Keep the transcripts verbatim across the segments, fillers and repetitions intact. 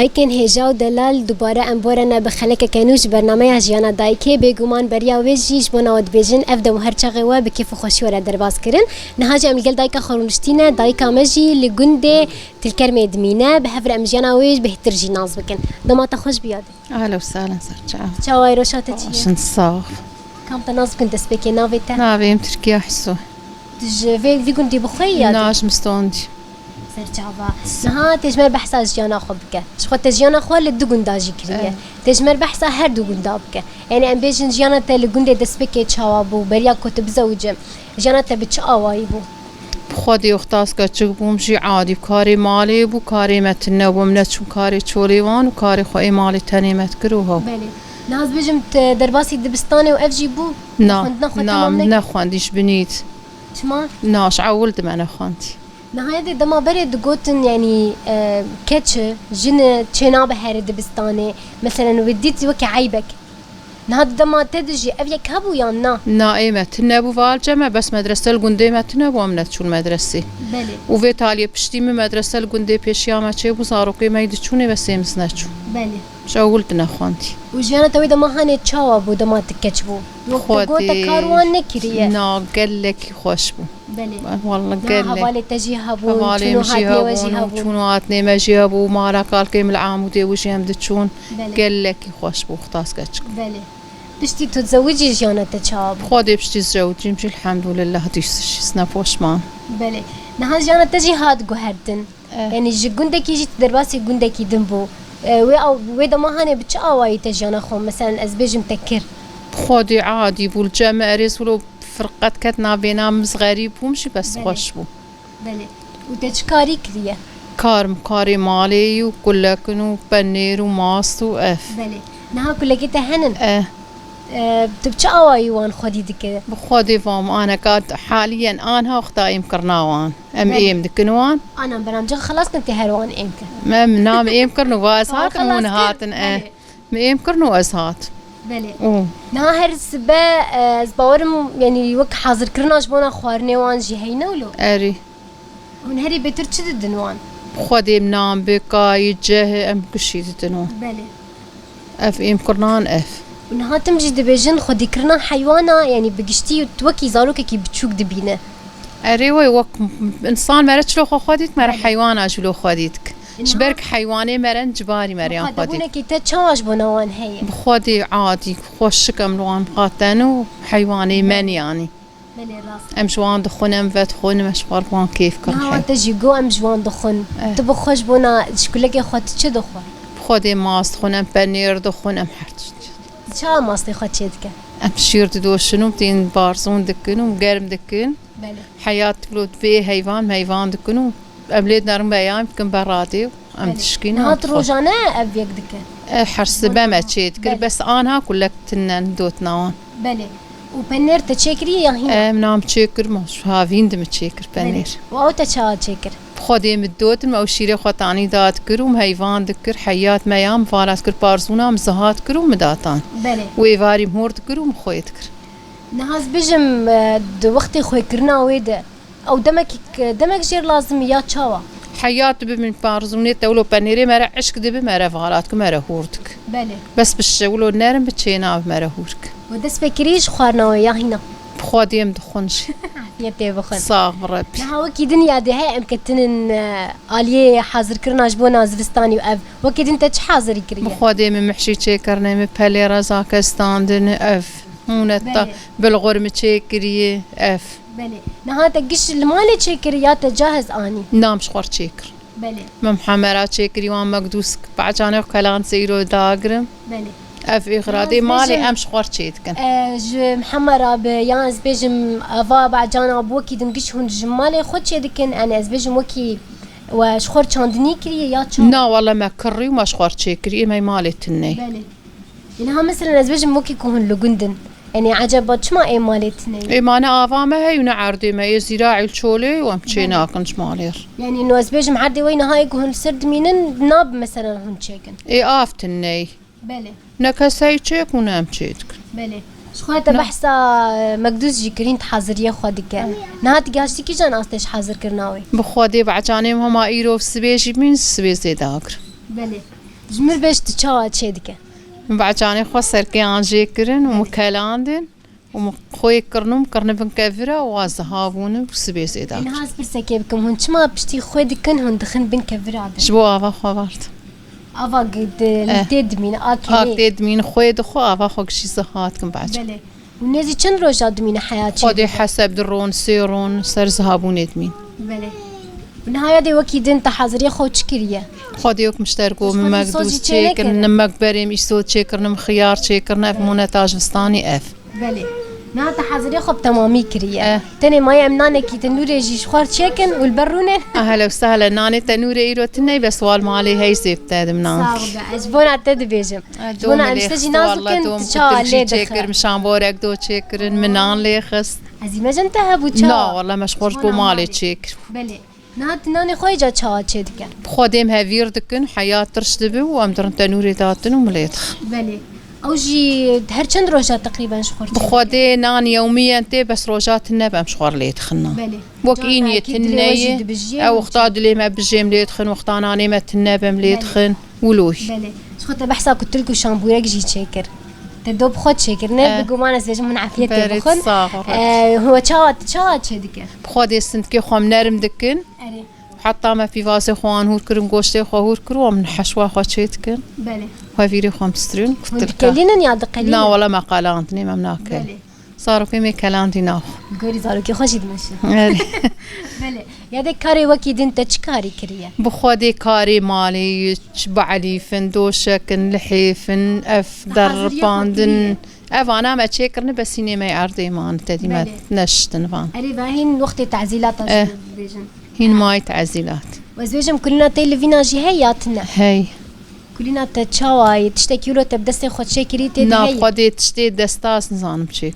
Dayikên hêja û delal, dubare em borene bi xelekeke nû ji bernameya Jiyana Dayikê. Bêguman beriya wê jî ji bona we dibêjin, ev dem û her çaxê we bi kêf û xweşî were derbas kirin. Niha jî em li gel dayika xwe rûniştîne, dayika me jî li gundê Tilkermê dimîne, bi hev re em jiyana wê bêhtir jî nas bikin. Dema te xweş biyade. Ahla û sahlen ser çav. Çawa ye, roşa te çi ye? Başin, sax. Kam te nas bikin destpêkê, navê te? Navê min Tirkiye Hiso. Tu ji vê, vî gundî bi xwe yî ya? Na, ji Mistondî. Ser çava. Niha tê ji me re behsa jiyana xwe bike. Ji xwe te jiyana xwe li du gunda jî kiriye. Evet. Tê ji me re behsa her du gunda bike. Yani em bêjin jiyana te li gundê destpêkê çawa bû, beriya ku tu bizewice, jiyana te bi çi awayî bû? Bi Xwedê wexta ez keçik bûm jî adî karê malê bû, karê me tune bû, em neçûn karê çolê wan û karê xwe ê malê tenê me dikir û hew. Belê. Niha ez bêjim, te derbasî dibistanê û ev jî bû? Na, xwendina xwe na, temam nekir? Nexwendî ji binî. Çima? Na, ji ewil di me nexwendî. Niha yê dê dema berê digotin, yanî, e, keç e, jin e, çênabe here dibistanê. Meselen, wê dît weke eybek. Niha di dema te de jî ev yek hebû yan na? Na, ê me tune bû valce me, bes medrese li gundê me tune bû, em neçûn medresê. Belê. Û vê taliyê piştî min medrese li gundê pêşiya me çêbû, zarokê me yî diçûnê, bes ê min neçûn. Belê. Ji ewil di nexwendî. Û jiyana te wê dema hanê çawa bû, dema tu keç bû? Wek te got, te kar wan nekiriye. Na, gelekî xweş bû. Belê. Walla gelek. Hevalê te jî hebûn, hevalê min jî hebûn, çûn û hatinê we jî hebûn. Çûn û hatinê me jî hebû, mala kalkê min li Amûdê û jî em diçûn. Belê. Gelekî xweş bû, wexta ez keçik. Belê. Piştî tu dizewicî jiyana te çawa bû? Xwedê piştî zewicîm jî elhamdulillah dîs jî ne poşman. Belê. Niha jiyana te jî hat guhertin. Eh. Yanî ji gundekî jî tu derbasî gundekî din bû. Eh, wê aw-, wê dema hanê bi çi awayî te jiyana xwe, meselen ez bêjim te kir? Bi Xwedê adî bû, li cem me erê wilo firqet ket navbêna min, ez xerîb bûm jî bes xweş bû. Belê. Û te çi karî kiriye? Kar, karê malê yî û kulekin û penêr û mast û ev. Belê. Niha kulekê te henin? Eh. E, tu bi çi awayî wan xwedî dike? Bi Xwedê vam aneka haliyen anha wexta êm kirina wan. Em êm dikin wan. Ana, beramca xelas ne tê her wan êm kir. Em nam êm kirin û va ez hatim hûn hatin, e. Belê. Me êm kirin û ez hat. Belê. Û niha her sibe, e, ez bawerim, yanî wek hazirkirina ji bona xwarinê wan jî heyne wilo? Erî. Hûn herî bêtir çi didin wan? Xwedê em nan bi kayî, cehê em gişî didin wan. Belê. Ev êm kirinan ev. Û niha tim jî dibêjin xwedîkirina heywana, yanî bi giştî tu wekî zarokekî biçûk dibîne. Erê, wê wek însan mere çilo xwe xwedî dik, mere heywana jî lo xwedî dik. Ji ber ku heywanê mere in, cibarî mere yan xwedî dik. Xwedîbûnekî te çawa ji bona wan heye? Bi Xwedê adî, xweşik em li wan hatin û heywanê me ne yanî. Belê, rast. Em ji wan dixwin, em vedixwin, me ji xwe re bi wan kêf kir. Niha te jî got, em ji wan dixwin. Eh. Tu bi xwe ji bona ji kulekê xwe tu çi dixwe? Bi Xwedê mast dixwin, em penêr dixwin, em her tişt. Çawa mastê xwe çê dike? Em şîr didoşin û tên barzûn dikin û germ dikin. Belê. Heyat wilo divê heyvan, heyvan dikin û em lê dinerin beyam dikin beradê û em dişkînin. Niha tu rojane ev yek dike? E, her sibe me çê dikir, bes anha kulek tinen dotina wan. Belê. Û penêr te çêkiriye ya hîna? Em nam çêkir, ma şu havîn de mi çêkir penêr. Û ew te çawa çêkir? Xwedê mi dotin, me ew şîrê xwe tanî da dikir û mi heyvan dikir, heyat me ya mi vala dikir, parzûna mi ziha dikir û mi datan. Belê. Û êvarî mi hor dikir û mi xwê dikir. Niha ez bijim, e, di wextê xwêkirina wê de, ew demekî, demek jêr lazim e ya çawa? Heyat dibe min parzûnê te wilo penêrê mere eşk dibe mere valat ku mere hûr dik. Belê. Bes bi şewilo nerim bi çêna mere hûr dik. We dest pê kirî ji xwarina wê ya hîna? Bi Xwedê em dixwin jî. Yê tê bixwin. Sax bi Rebî. Niha wekî din ya dê heye em ketinin, e, aliyê hazirkirina ji bona zivistanî û ev. Wekî din te çi hazirî kiriye? Bi Xwedê min mihşî çêkirine, min pelê reza ke standin ev. Hûn e ta bilxur mi çêkiriye ev. Belê. Niha te giş li malê çêkir ya te cahiz anî? Nam ji xwe çêkir. Belê. Min hemera çêkirî wan mekdûs bacanê xwe kelan seyro dagirim. Belê. Ev îxradê malê em ji xwe çê dikin. E, ji hemera bi, yan ez bêjim eva bacana bi wekî din giş hûn ji malê xwe çê dikin, yani ez bêjim wekî we ji xwe çandinî kiriye ya çawa? Na, wala me kirî û me ji xwe çê kirî, ê me malê tinê. Belê. Niha mesela ez bêjim wekî ku hûn li gund in. Yanî eceba çima ê malê tune ye? Ê ma ne ava me heye û ne erdê me. Ê zîra îl çolê û em çê nakin ji malê re. Yanî no ez bêjim erdê wey niha ê ku hûn li ser dimînin nab mesela hûn çêkin. Ê av tune ye. Belê. Ne kes heye çêk û ne em çê dikin. Belê. Ji xwe te behsa, e, mekdûs jî kirîn, tu haziriyê xwe dike. Niha tu gaştî kîjan astê ji hazirkirina wê? Bi Xwedê becanê min hema îro sibê jî bîn sibê zêde agir. Belê. Ji min re bêj tu çawa çêdike? Min becanê xwe serkê an jê kirin û min kelandin û min xwê kirin û min kirine bin kevira û wa ziha bûn û sibê zêde kir. Niha ez pirsekê bikim, hûn çima piştî xwê dikin, hûn dixin bin kevira de? Ji bo ava xwe vart. Ava gi-, di-, Eh. tê dimîn, a A kerê. tê dimîn xwê dixwe, ava xwe gişî ziha dikin beca. Belê. Û nêzî çend roja dimîne heya çê Xwedê dike? Heseb di ron, sê ron, ser zihabûnê dimîn. Belê. Û niha yadê wekî din te haziriyê xwe çi kiriye? Xwedê wek miştergo Xwedê min meg sozî dûz çê çêkirin, nekirin. Nimek berêm îso çêkirin, min xiyar çêkirin, ev Belê. mûne ta jivistanî ev. Belê. Niha te haziriyê xwe bi temamî kiriye. Eh. Tenê maye em nanekî te nûrê jî ji xwar çêkin û li ber rûnên. Ehla û sehla, nanê tenûrê îro tune ye, bes wal malê hey zêb te dim nan. Sağ ol be, ez ji bona te dibêjim. Ji bona em ji te jî nas dikin, tu çawa lê dixin. Min şamborek do çêkirin, min nan lê xist. Ezî mejin te hebû çawa? Na, wala me ji xwe ji bo malê çêkir. Belê. Niha tu nanê xwe ca çawa çê dike? Bi xwe dêm hevîr dikin, heya tirş dibe û em dirin tenûrê datin û min lê dixin. Belê. Ew jî her çend roja teqrîben ji xwe Bi çê xwe dike? Dê nan yewmiyen tê, bes roja tine be em ji xwe lê dixin nan. Belê. Wek îniyê tune ye. Ew wexta dilê me bijêm lê dixin, wexta nanê me tune bem lê dixin. Wilo. Belê. Ji xwe te behsa kutilk û şambûrek jî çêkir. Te do bi xwe çêkir. Ne bi guman ez bêjim hûn efiyetê bixwin. Berê, sax ol. Eh, hûn çawa, çawa çê dike? Bi xwe dê sindkê xwe em nerm dikin. Erê. Heta me pîvazê xwe an hûr kirin, goştê xwe hûr kir û em heşwa xwe çê dikin. Belê. Xwe vîrê xwe em stirîn, kutilka. Hûn dikelînin ya diqelînin? Na, wala me qalandinê, em nakelîn. Belê. Zarokê me kelandî nav. Gorî zarokê xwe jî dimeşin. Erê. Belê. Ya de karê wekî din te çi karî kiriye? Bi xwe dê karê malê, çi bielîfin, doşekin, lihêfin, ev derripandin. Ev ana me çêkirine, bes hînê me erdê man, te dî me neştin van. Erê, va hîn wextê tezîlata jî dibêjin. Hîn may tezîlat. Ez bêjim kulîna te li vîna jî hey ya tine? Hey. Kulîna te çawa ye? Tiştekî wilo te bi destê xwe çêkirî tê de Na, heye? Xwedê tiştê desta ez nizanim çêk.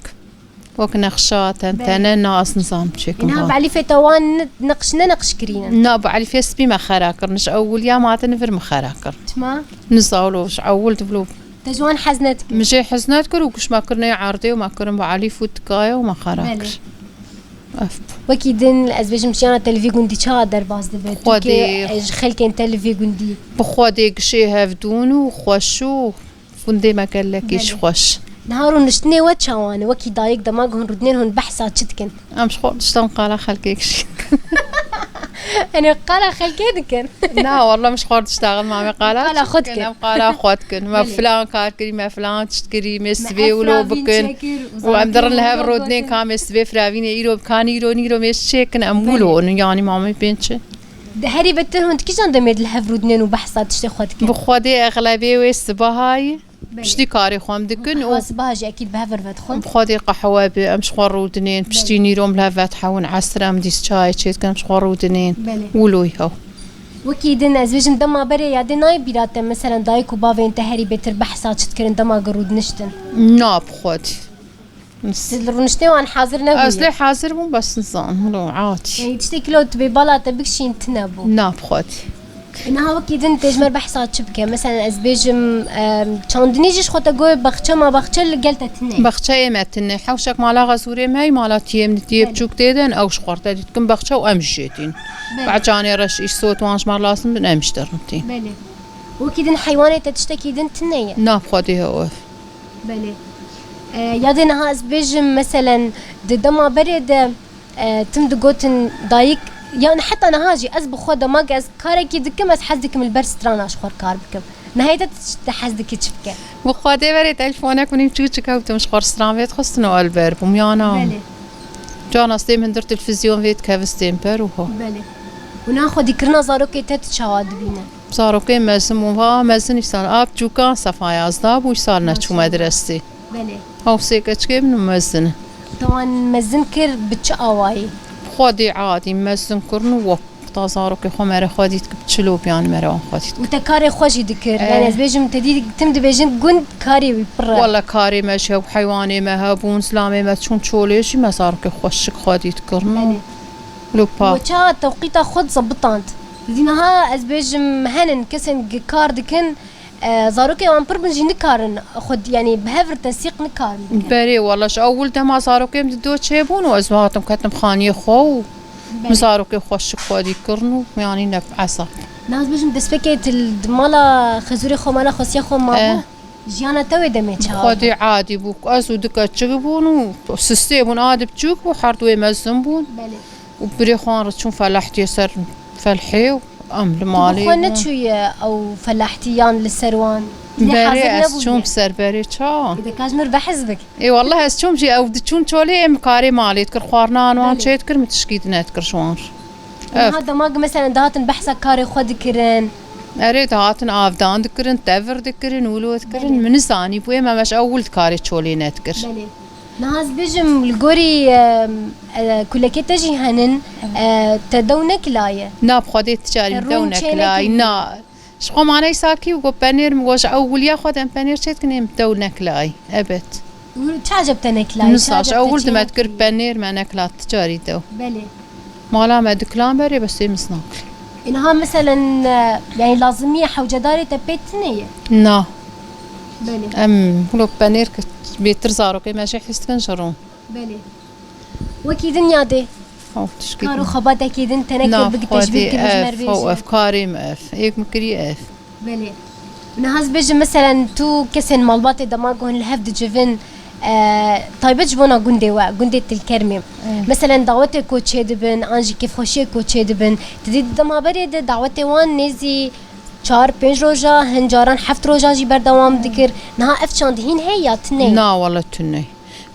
Wek nexşa, tentene, na ez nizanim çêkim. Niha belîfê te wan ne-, neqş, ne neqş kirînin? Na, belîfê spî me xera kirin. Ji ewiliya ma te nivir me xera kir. Çima? Niza wilo, ji ewil di wilo. Te ji wan hez nedikir? Min jê hez nedikir û kuş me kirine erdê û me kirin belîf û dikaya û me xera kir. Ev. Wekî din, ez bêjim, jiyana te li vî gundî çawa derbas dibe? Tu Xwedê. Kê, e, ji xelkên te li vî gundî? Bi Xwedê gişê hevdûn û xweş û gundê me gelekî ji xweş. Niha rûniştinê we çawan e? Wekî dayik dema ku hûn rûdinên hûn behsa çi dikin? Em ji xwe diştan qala xelkê gişî. Yanî qala xelkê dikin? Na, wallah, min ji xwe diştaxil, ma me qala Qala xwe dikin. Em qala xwe dikin. Me filan kar kirî, me filan tişt kirî, me sibê wilo bikin. Û em dirin li hev rûdinên ka me sibê firavînê îro, kanî îro, nîro me çêkin, em wilo, yanî ma me bên çi? Di herî betir hûn di kîjan demê de li hev rûdinên û behsa tiştê xwe dikin? Bi Xwedê exlebê wê sibahayî. Belê. Piştî karê xwe em dikin û Qehwe sibaha jî ekîd bi hev re vedixwin. Bi Xwedê qehwe bi, em ji xwe rûdinên, piştî nîro em li hev vedihewin, esr em dîs çayê çê dikin, em ji xwe rûdinên. Belê. Wilo ye hew. Wekî din ez bêjim dema berê ya dê nayê bîra te, meselen dayik û bavên te herî bêtir behsa çi dikirin dema ku rûdiniştin? Na, bi Xwedê. Siz li rûniştê wan hazir nebûye? Ez lê hazir bûm, bes nizanim, wilo, atî. Yanî tiştekî lo tu bê bala te bikişîn tune bû? Na, bi Xwedê. E, niha wekî din tê ji me re behsa çi bike? Meselen ez bêjim, em, çandinî jî ji xwe te goyê baxçe ma baxçe li gel te tune ye? Baxçeyê me tune. Hewşek mala Xezûrê me, mala tiyê min, tiyê biçûk tê de, ew ji xwe re te dî dikin baxçe û em jî jê tîn. Belê. Becanê reş îsot wan ji me re lazim bin, em jî derin tîn. Belê. Wekî din heywanê te tiştekî din tune ye? Na, bi Xwedê hew ev. Belê. E, ya dê niha ez bêjim, meselen, di dema berê de, e, tim digotin dayik, yan heta niha jî ez bi xwe dema ez karekî dikim, ez hez dikim li ber strana ji xwe kar bikim. Niha te, te hez dikî çi bike? Bi Xwedê berê telefonek min çûçik ew tim ji xwe stran vê dixistin û el ber bûm, ya na. Belê. Cana stêm hundir televîzyon vê dikevistên ber û ho. Belê. Û niha xwedîkirina zarokê te tu çawa dibîne? Zarokê mezin bûn, va mezin îsal. A biçûkan sefa yazda bû, îsal neçû medresê. Belê. Ew sê keçikê min û mezin in. Te wan mezin kir bi çi awayî? Xwedê adî mezin kirin û wek ta zarokê xwe mere xwe dît ki bi çi lobiyan mere wan xwe dît. Û te karê xwe jî dikir. Eh. Yanî ez bêjim te dî tim dibêjin gund karê wî pir e. Wele karê me jî hebû, heywanê me hebûn, zilamê me çûn çolê jî me zarokê xwe şik xwe dît kirin. Belê. Lopa. We çawa tewqîta xwe zebitand? Dî niha ez bêjim henin kesên gi kar dikin, e, zarokê wan pir bin jî nikarin xwe, yanî bi hev re tensîq nikarin bikin. Berê, wala ji ewil dema zarokê min dido çêbûn û ez hatim ketim xaniyê xwe û min zarokê xwe şik xwedî kirin û yanî ne ezab. Naz bêjim destpêkê tu li mala xezûrê xwe, mala xwesiya xwe mabû? Eh. Jiyana te wê demê çawa bû? Xwedî adî bû. Ez û du keçik bûn û sistê bûn, adî biçûk bû, her du wê mezin bûn. Belê. Û birê xwan re çûn felahtiye ser felhê û em li malê bûn. Tu bi xwe neçûye ew felahtiyan li ser wan? Lê hazir nebûye. Berê ez çûm ser berê ça? Ê de ka ji mir behs bik. Ê wallah ez çûm jî ew diçûn çolê em karê malê dikir, xwarinan wan çê dikir, min tişkî dinedikir ji wan re. Ev. Niha dema ku meselen dihatin behsa karê xwe dikirin. Erê, dihatin avdan dikirin, tevir dikirin, wilo dikirin. Belê. Min nizanî bû, ê me meş ew wil karê çolê nedikir. Belê. Niha ez bêjim li gorî, em, e, kulekê te jî henin, e, te dew nekilaye. Na, bi Xwedê ti carî min dew nekilayî. Na. Ji xwe maney sakî û got penêr, min got ji ew wiliya xwe de em penêr çê dikin, ê min dew nekilayî. Ebet. Çi aceb te nekilayî? Nisa, ji ew wil dime dikir penêr me nekila ti carî dew. Belê. Mala me dikilan berê, bes ê min nakil. Ê niha meselen, e, yani lazimiye hewcedarê te pê tune ye? Na. Belê. Em wilo penêr ki bêtir zarokê me jê hîs dikin ji rûn. Belê. Wekî din ya dê? Ew tişkî din. Kar û xebatekî din te nekir bigite ji bîr kir ji mer bêje? Ev, ev karê me ev. Êk min kirî ev. Belê. Niha ez bêjim, meselen, tu kesên malbatê dema ku hûn li hev dicivin, e, taybet ji bona gundê we, gundê Tilkermê. Evet. Meselen, dawetê ku çêdibin, an jî kêfxweşiyê ku çêdibin, tu dî di dema berê de dawetê wan nêzî çar pênc roja, hin caran heft roja jî berdewam dikir. Niha ev çand hîn heye ya tune ye? Na, wele tune.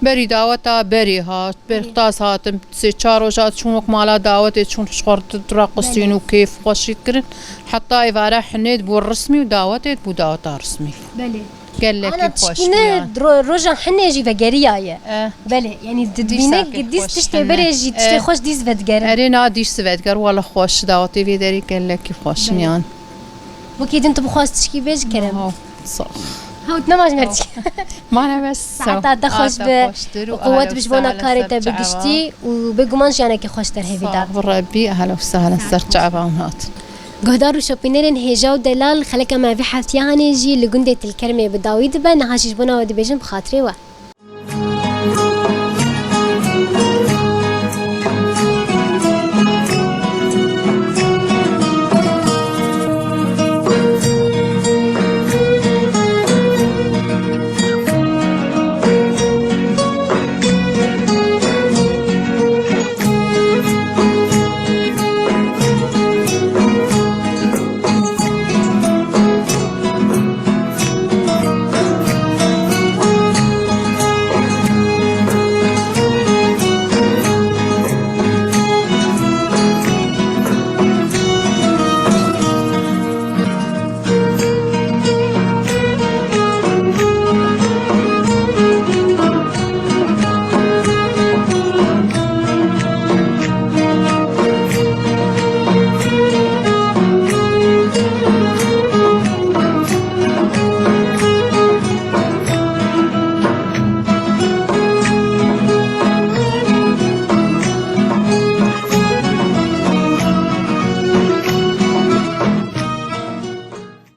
Berî daweta berê hat, berxtaz hatin, sê çar roja çûn wek mala dawetê çûn ji xwe re raqisîn û kêf xweşî dikirin. Heta êvara hinê dibû rismî û dawetê dibû daweta rismî. Belê. Gelekî xweş bû yan. Ana çikîne ro-, roja hinê jî vegeriyaye. Eh. Belê, yanî dibîne dîsa kêf xweş tiştê berê jî, tiştê xweş dîs vedigerin. Erê na dîs vediger, wala xweş dawetê vê derê gelekî xweş in yan. Wekî din tu bixwaz tişkî bêj kerem. Sağ ol. Hewt nema ji me diçe. Mane bes. Saeta te xweş be. Û qewet bi ji bona karê te bi giştî û bêguman jiyanekî xweş derhevî da. Sağ ol Rebbî, ehlen û sehlen ser çava hûn hat. Guhdar û şopînerên hêja û delal, xeleka me vê heftiya hanê jî li gundê Tilkermê bi dawî dibe, niha jî ji bona we dibêjin bi xatirê we.